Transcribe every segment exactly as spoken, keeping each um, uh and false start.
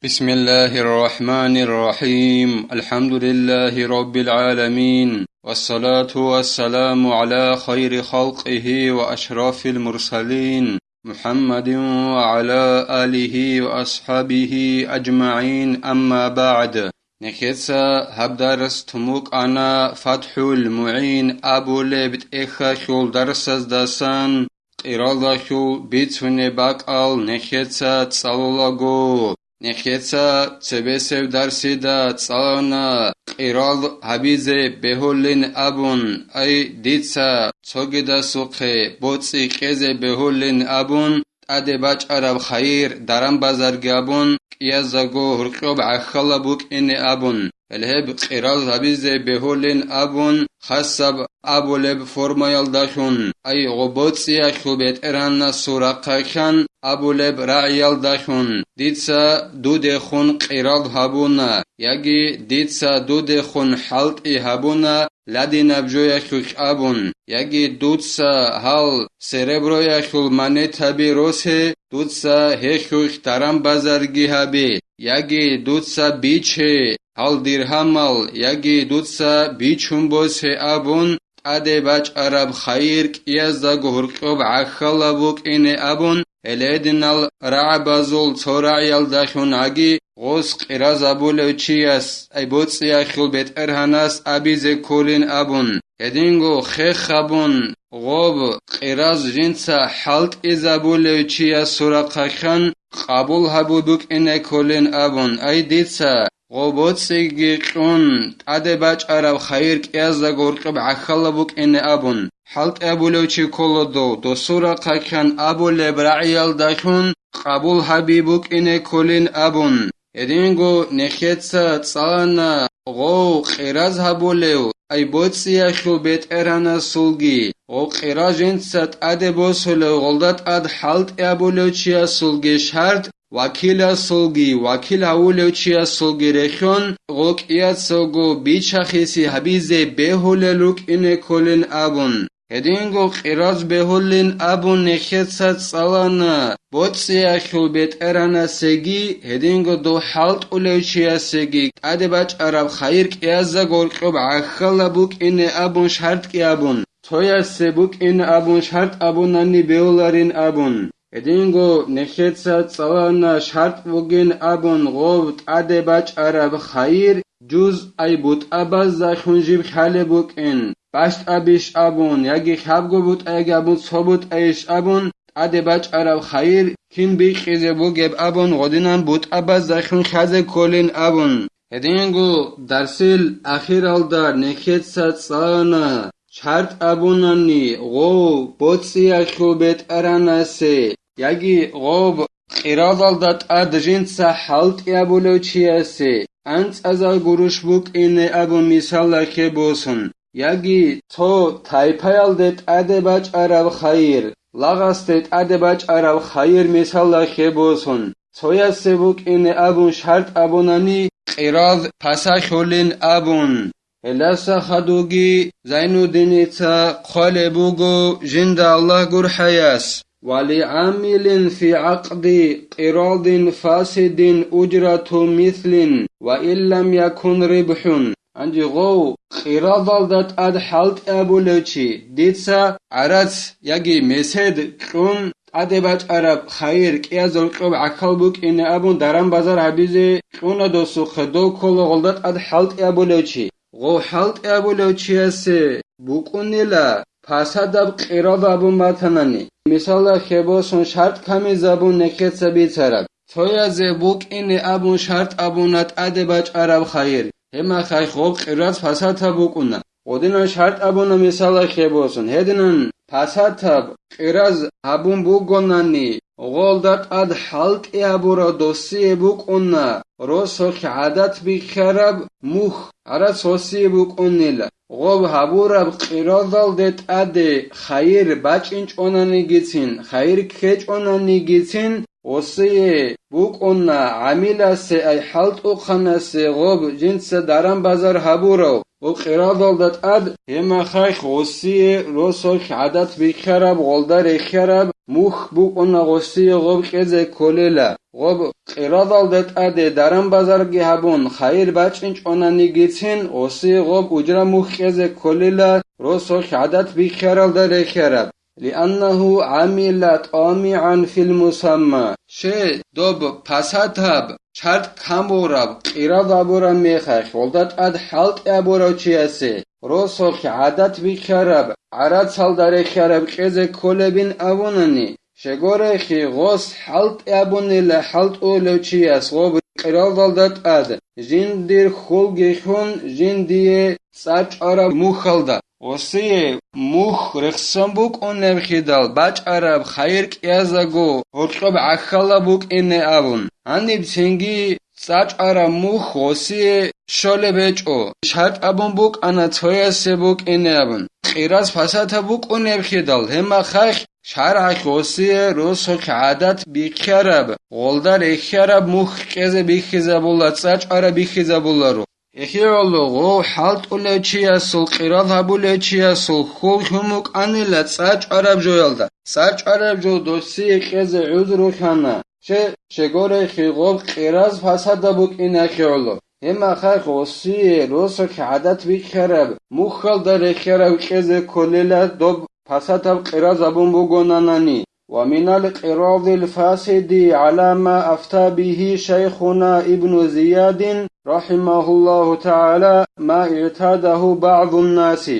بسم الله الرحمن الرحيم. الحمد لله رب العالمين. والصلاة والسلام على خير خلقه وأشرف المرسلين محمد وعلى آله وأصحابه أجمعين. أما بعد. Нехеца гьаб дарс тун букӀана ФатхӀул МугӀин абулеб тӀехьалъул дарсаздасан. Къиралдалъул бицунеб бакӀал нехеца цӀалулаго. Нехеца цебесеб дарсида цӀалана къирал гьабизе бегьулин абун, ай, дица цогидасухъе боцӀи кьезе бегьулин абун, тӀаде бачӀараб хайир даран-базарги абун, кӀияздаго гьоркьоб гӀахьалаб букӀине абун. Гьеле гьеб къирал гьабизе бегьулин абун, хасаб абулеб формаялдалъун, ай, гъо боцӀиялъул бетӀергьанасул рахъалъан абулеб рагӀиялдалъун, дица дудехун къирал гьабуна, яги дица дудехун хӀалтӀи гьабуна ладинаб жоялъулъ абун, яги дуца гьал сереброялъул монетаби росе, дуца гьелъулъ даран-базарги гьабе, яги дуца биче гьал диргьамал, яги дуца бичун босе абун, тӀаде бачӀараб хайир кӀияздаго гьоркьоб гӀахьалаб букӀине абун, гьелединал рагӀабазул цо рагӀиялдалъун гӀаги гъос къиразабулев чияс, ай, боцӀиялъул бетӀергьанас абизе кколин абун, гьединго хех гьабун, гъоб къираз жинца хӀалтӀизабулев чиясул рахъалъан къабул гьабу букӀине кколин абун, ай, дица гъо боцӀиги кьун, тӀаде бачӀараб хайир кӀияздаго гьоркьоб гӀахьалаб букӀине абун, хӀалтӀи абулев чи ккола дов, досул рахъалъан абулеб рагӀиялдалъун къабул гьаби букӀине кколин абун. Гьединго нехеца цӀалана гъов къираз гьабулев, ай, боцӀиялъул бетӀергьанасулги, гъов къирал жинца тӀаде босулев, гъолда тӀад хӀалтӀи абулев чиясулги шартӀ, вакиласулги, вакил гьавулев чиясулги рехьон, гъо кӀияцаго бича-хиси гьабизе бегьулел рукӀине кколин абун. Гьединго къираз бегьулин абун нехеца цӀалана боцӀиялъул бетӀергьанасеги, гьединго дов хӀалтӀулев чиясеги тӀаде бачӀараб хайир кӀиязда гьоркьоб гӀахьалаб букӀине абун шартӀги абун, цоясе букӀине абун шартӀ абунани бегьуларин абун. Гьединго нехеца цӀалана шартӀ бугин абун гъов тӀаде бачӀараб хайир жуз, ай, бутӀабаздалъун жиб лъалеб букӀин, бащтӀабищ абун, яги лъабго бутӀа, яги абун цо бутӀайищ абун, тӀаде бачӀараб хайир кин бикьизе бугеб абун гъодинан бутӀабаздалъун лъазе кколин абун. Гьединго дарсил ахиралда нехеца цӀалана шартӀ абунани гъов боцӀиялъул бетӀергьанасе, яги гъов къиразалда тӀад жинца хӀалтӀи абулев чиясе анцӀазал гуруш букӀине абун мисалалъе босун, яги цо тайпаялде тӀаде бачӀараб хайир, лагъасде тӀаде бачӀараб хайир мисалалъе босун, цоясе букӀине абун шартӀ абунани, къираз пасалъулин абун. Гьелдаса хадуги Зайнуддиница хъвалеб буго жинда Аллагь гурхӀаяс: «Ва ли гӀамилин фи гӀакъди къиралдин фасидин уджрату мислин ва ин лам якун рибхӀун». Гьанже гъов къиразалда тӀад хӀалтӀи абулев чи, дица гӀарац яги месед кьун, тӀаде бачӀараб хайир кӀиязул кьоб гӀахьал букӀине абун, даран-базар гьабизе кьуна досухъе, дов ккола гъолда тӀад хӀалтӀи абулев чи. Гъов хӀалтӀи абулев чиясе букӀунила пасадаб къирал абун батанани, мисалалъе босун, шартӀ камизабун нехеца бицараб. Цоязе букӀине абун шартӀ абуна тӀаде бачӀараб хайир, гьебмехалъ гъоб къираз пасатаб букӀуна. Гъодинан шартӀ абуна мисалалъе босун, гьединан пасатаб къираз гьабун бугонани, гъолда тӀад хӀалтӀи абурав досие букӀуна росулъ гӀадат бихьараб мухь, гӀарац гъосие букӀунила. Гъоб гьабураб къиразалде тӀаде хайир бачӀинчӀонанигицин, хайир ккечӀонанигицин, гъосие букӀуна гӀамиласе, ай хӀалтӀухъанасе гъоб жинца даран-базар гьабурав, Гъоб къирадалда тӀад гьеб мехалъ гъосие росулъ гӀадат бихьараб, гъолда рехьараб мухь букӀуна гъосие гъоб кьезе кколела. Гъоб къирадалда тӀаде даран-базарги гьабун, хайир бачӀинчӀонанигицин, гъосие гъоб ужра мухь кьезе кколела росулъ гӀадат бихьаралда рехьараб. لأنه عمل طامعا في المسمى. Щай доб пасатаб, шартӀ камураб, къирад абураб мехалъ, гъолда тӀад хӀалтӀи абурав чиясе росулъ гӀадат бихьараб, гӀарацалда рехьараб кьезе кколебин абунани, щегорехи гъос хӀалтӀи абунила хӀалтӀулев чияс гъоб къирадалда тӀад, жиндир хьулги хьун, жиндие цӀа чӀвараб мухьалда. Гъосие мухь рехсон букӀунебхидал бачӀараб хайир кӀияздаго гьоркьоб гӀахьалаб букӀине абун, гьаниб цинги цӀа чӀвараб мухь гъосие щолеб гьечӀо, шартӀ абун букӀана цоясе букӀине абун. Къираз пасатаб букӀунебхидал, гьеб мехалъ шаргӀалъ гъосие росулъ гӀадат бихьараб, гъолда рехьараб мухь кьезе бихьизабула, цӀа чӀвараб бихьизабуларо. Эхиоло гъов хӀалтӀулев чиясул, къирад гьабулев чиясул хьул хьун букӀанила цӀа чӀвараб жоялда. ЦӀа чӀвараб жо досие кьезе гӀузру лъана. Че, щегорехи гъоб къираз пасада букӀин эхиоло. Гьеб мехалъ гъосие росулъ гӀадат бихьараб, мухьалда рехьараб кьезе кколела доб пасатаб къираз абун бугонанани. ومن القراض الفاسد على ما أفتى به شيخنا ابن زياد رحمه الله تعالى ما اعتاده بعض الناس.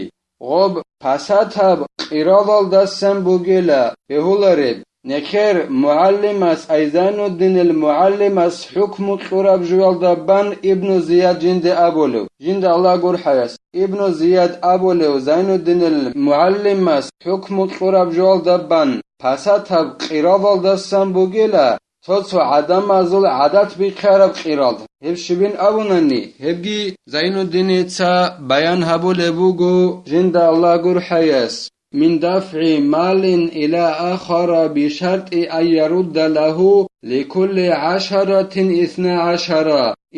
Гъоб пасатаб къирадалдасан бугела бегьулареб, нехер мугӀалимас, ай Зайнуддинил мугӀалимас хӀукму кьураб жоялда бан Ибну Зияд жинде абулев, жинда Аллагь гурхӀаяс, Ибну Зияд абулев Зайнуддинил мугӀалимас хӀукму кьураб жоялда бан, пасатаб къирадалдасан бугела цо-цо гӀадамазул гӀадат бихьараб къирад. Гьеб щибин абунани, гьебги Зайнуддиница баян гьабулеб буго жинда Аллагь гурхӀаяс: من دفع مال إلى آخر بشرط أن يرد له لكل عشرة اثنا عشر،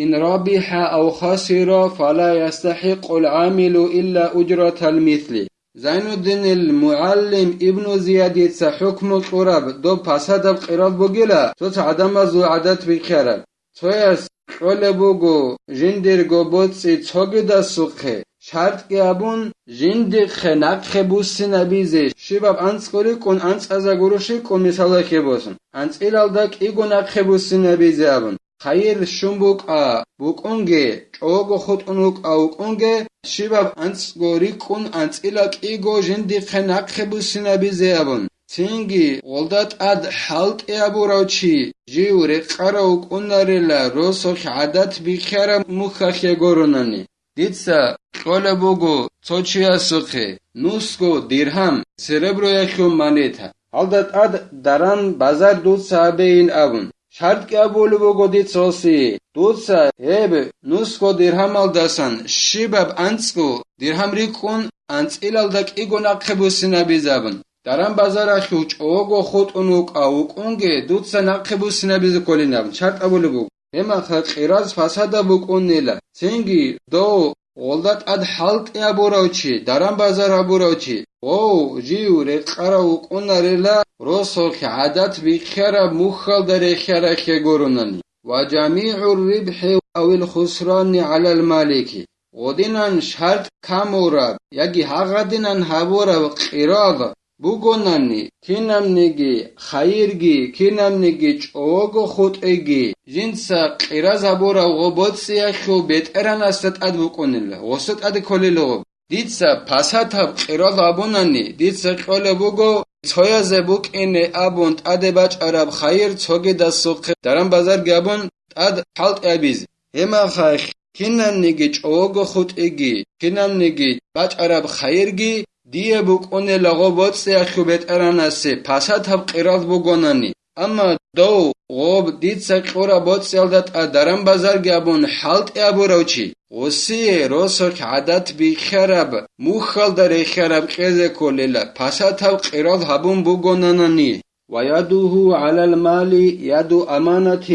إن ربح أو خسر فلا يستحق العامل إلا أجرة المثل. Зайнуддинил мугӀалим Ибну Зиядица хӀукму кьураб доб пасадаб къирад бугила, цо-цо гӀадамазул гӀадат бихьараб. Цояс кьолеб буго жиндирго боцӀи цогидасухъе, шартӀги абун, жиндихъе нахъе буссинабизе, щибаб анцӀго рикӀкӀун, анцӀазда гурищ рикӀкӀун, мисалалъе босун, анцӀилалда кӀиго нахъе буссинабизе абун. Хайир щун букӀа, букӀунге, чӀого хутӀун вукӀа, вукӀунге, щибаб анцӀго рикӀкӀун анцӀила кӀиго жиндихъе нахъе буссинабизе абун. Цинги гъолда тӀад хӀалтӀи абурав чи жив рекъарав вукӀунарила росулъ гӀадат бихьараб мухьалъе гуронани. Дица кьолеб буго цо чиясухъе нусго диргьам, сереброялъул монета, гьалда тӀад даран-базар дуца гьабейин абун. ШартӀги абулеб буго дица гъосие, дуца гьеб нусго диргьамалдасан щибаб анцӀго диргьам рикӀкӀун анцӀилалда кӀиго нахъе буссинабизе абун. Даран-базаралъув чӀого хутӀун вукӀа, вукӀунге дуца нахъе буссинабизе кколин абун шартӀ абулеб буго. Гьебмаха къираз фасадаб букӀунила, цинги дов гъолда тӀад хӀалтӀи абурав чи, даран-базар абурав чи, гъов жив рекъарав вукӀунарила росулъ гӀадат бихьараб мухьалда рехьарахъе гуронани. وجميع الربح أو الخسران على المالك. Гъодинан шартӀ камураб яги гьагъадинан гьабураб къираз бугонани, кинабниги хайирги, кинабниги чӀого хутӀиги, жинца къираз гьабурав гъо боцӀиялъул бетӀергьанасда тӀад букӀунила, гъосда тӀаде кколила гъоб. Дица пасатаб къирал абунани, дица кьолеб буго, цоязе букӀине абун тӀаде бачӀараб хайир цогидасухъе даран-базарги абун тӀад хӀалтӀи абизе. Гьебмахалъ кинабниги чӀого хутӀиги, кинабниги бачӀараб хайирги дие букӀунела гъо боцӀиялъул бетӀергьанасе пасатаб къирал бугонани. Амма дов гъоб дица кьураб боцӀиялда тӀад даран-базарги абун хӀалтӀи абурав чи, гъосие росулъ гӀадат бихьараб мухьалда рехьараб кьезе кколила, пасатаб къирал гьабун бугонанани. ويده على المال يد أمانة،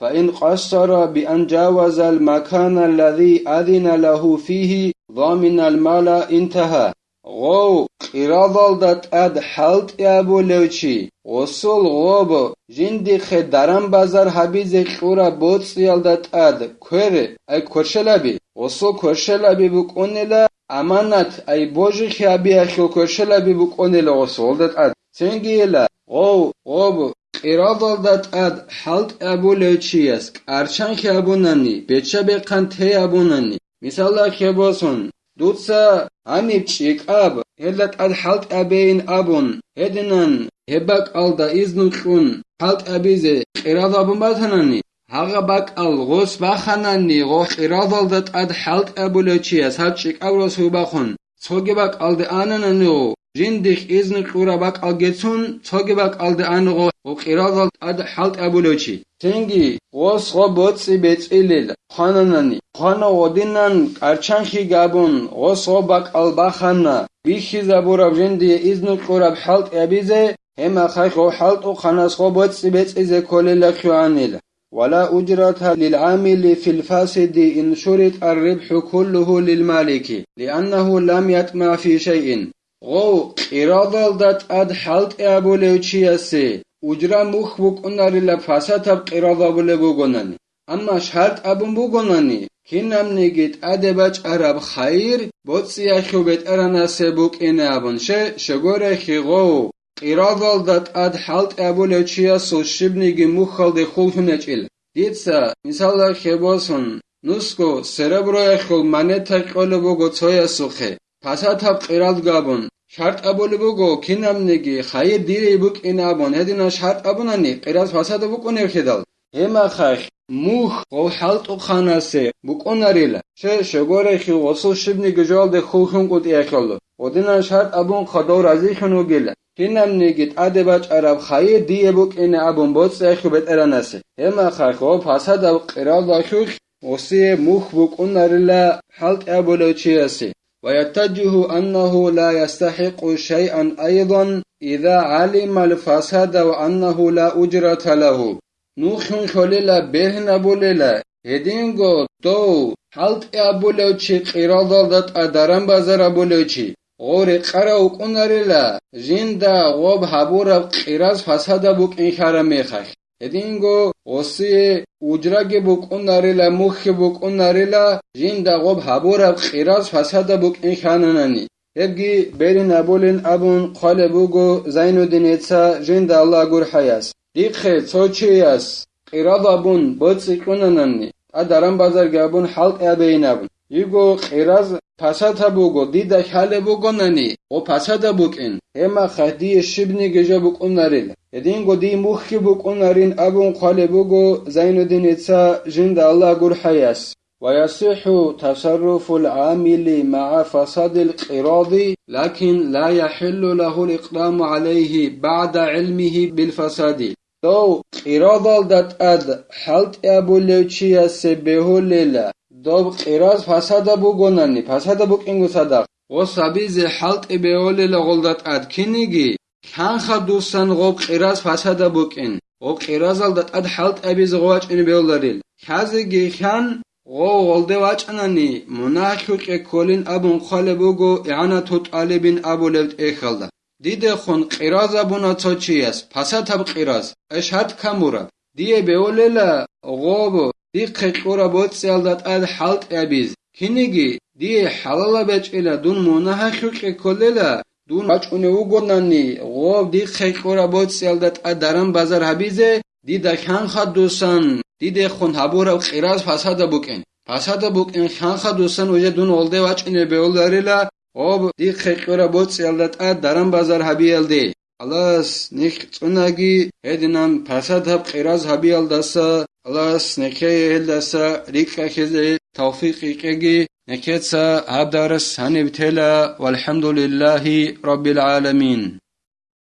فإن قصر بأن جاوز المكان الذي أذن له فيه ضامن المال انتهى. Гъов къирадалда тӀад хӀалтӀи абулев чи, гъосул гъоб жиндихъе даран-базар гьабизе кьураб боцӀиялда тӀад квер, ай кверщелаби, гъосул кверщелаби букӀунила аманат, ай божихъе гьабиялъул кверщелаби букӀунила гъосулда тӀад. Цинги ила, гъов, гъоб къирадалда тӀад хӀалтӀи абулев чияс кӀарчанхъи абунани, беча-бехъан тей абунани, мисалалъе босун, дуца гьаниб чӀикӀаб, гьелда тӀад хӀалтӀи абейин абун, гьединан гьеб бакӀалда изну кьун хӀалтӀи абизе къирал абун батанани, гьагъа бакӀал гъос баханани, гъо къирадалда тӀад хӀалтӀи абулев чияс гьаб чӀикӀаб росу бахун, цоги бакӀалде ананани гъо, жиндихъ изну кьураб бакӀалгецун, цоги бакӀалде ана гъо, гъо къирадал тӀад хӀалтӀи абулев чи. Цинги гъос гъо боцӀи бецӀилел хъвананани, хъвана гъодинан кӀарчанхъи габун, гъос гъо бакӀал бахана, бихьизабураб жиндие изну кьураб хӀалтӀи абизе, гьемахъай гъо хӀалтӀухъанас гъо боцӀи бецӀизе кколела хъугьанила. ولا أجرة للعامل في الفاسد إن شرط الربح كله للمالك، لأنه لم يطمع في شيء. Гъов къирадалда тӀад хӀалтӀи абулев чиясе ужра мухь букӀунарила пасатаб къирал абулеб бугонани. Амма шартӀ абун бугонани, кинабниги тӀаде бачӀараб хайир боцӀиялъул бетӀеранасе букӀине абун, ще, щегорехи гъов къирадалда тӀад хӀалтӀи абулев чиясул щибниги мухьалде хуллъунечӀил. Дица, мисалалъе босун, нусго сереброялъул монета кьолеб буго цоясухъе, пасатаб къирал габун, шартӀ абулеб буго, кинабниги хайир дирей букӀин абун, гьединан шартӀ абунани, къираз пасада букӀунеб хидал. Гьемахъахь мухь гъов хӀалтӀухъанасе букӀунарила, ще, щегорехи гъосул щибниги жоялде хуллъун къутӀиялъул, гъодинан шартӀ абун хъадав разилъун вугила, кинабниги тӀаде бачӀараб хайир дие букӀине абун боцӀиялъул бетӀеранасе. Гьемахъахь гъов пасадаб къиралдалъулъ гъосие мухь букӀунарила хӀалтӀи абулев чиясе. ويتجه أنه لا يستحق شيئا أيضا إذا علم الفساد وأنه لا أجرة له. Нухлъун лъолила, бергьинабулила, гьединго дов хӀалтӀи абулев чи къиралдалда тӀад даран-базар абулев чи, гъов рекъарав вукӀунарила, жинда гъоб гьабураб къираз пасада букӀин хьараб мехалъ. Гьединго гъосие ужраги букӀунарила, мухьги букӀунарила, жинда гъоб гьабураб къираз пасада букӀин хьананани. Гьебги берин абулин абун хъвалеб буго Зайнуддиница, жинда Аллагь гурхӀаяс. Дихъе цо чияс къирал абун боцӀи кьунанани, тӀад даран-базарги абун хӀалтӀи абейин абун. Йиго къираз пасада буго, дида хьалеб бугонани, гъо пасада букӀин, гьемахъа дие щибниги жо букӀунарил, гьединго дие мухьги букӀунарин абун хъвалеб буго Зайнуддиница, жинда Аллагь гурхӀаяс. ويصح تصرف العامل مع فساد القراض، لكن لا يحل له الإقدام عليه بعد علمه بالفساد. Дов къирадалда тӀад хӀалтӀи абулев чиясе бегьулела, доб къираз пасада бугонани, пасада букӀинго цадахъ, гъос абизе хӀалтӀи бегьулела гъолда тӀад киниги, хьанха дусан гъоб къираз пасада букӀин, гъоб къиразалда тӀад хӀалтӀи абизе гъо вачӀине бегьуларил. Хьазеги хьан, гъо гъолде вачӀанани, мунагьлъукье кколин абун хъвалеб буго ИгӀанату тӀалибин абулеб тӀехьалда. Дидехун къиразабуна цо чияс, пасатаб къираз, ай шартӀ камураб. Дие бегьулела гъоб дихъе кьураб боцӀиялда тӀад хӀалтӀи абиз. Киниги, дие хӀалалаб гьечӀила, дун мунагьалъукье кколела, дун вачӀунев вугонани, гъоб дихъе кьураб боцӀиялда тӀад даран-базар гьабизе, дида хьанха дусан, дидехун гьабураб къираз пасада букӀин. Пасада букӀин хьанха дусан уже дун гъолде вачӀине бегьуларила, гъоб дихъе кьураб боцӀиялда тӀад даран-базар гьабиялде. Аллагьас нилъ цӀунаги, гьединан пасадаб къираз гьабиялдаса, Аллагьас нилъее гьелдаса рикӀкӀахьезе тавфикъ гьечӀеги, нилъеца гьаб дарс гьаниб тела, валхӀамдулиллагьи раббил гӀаламин.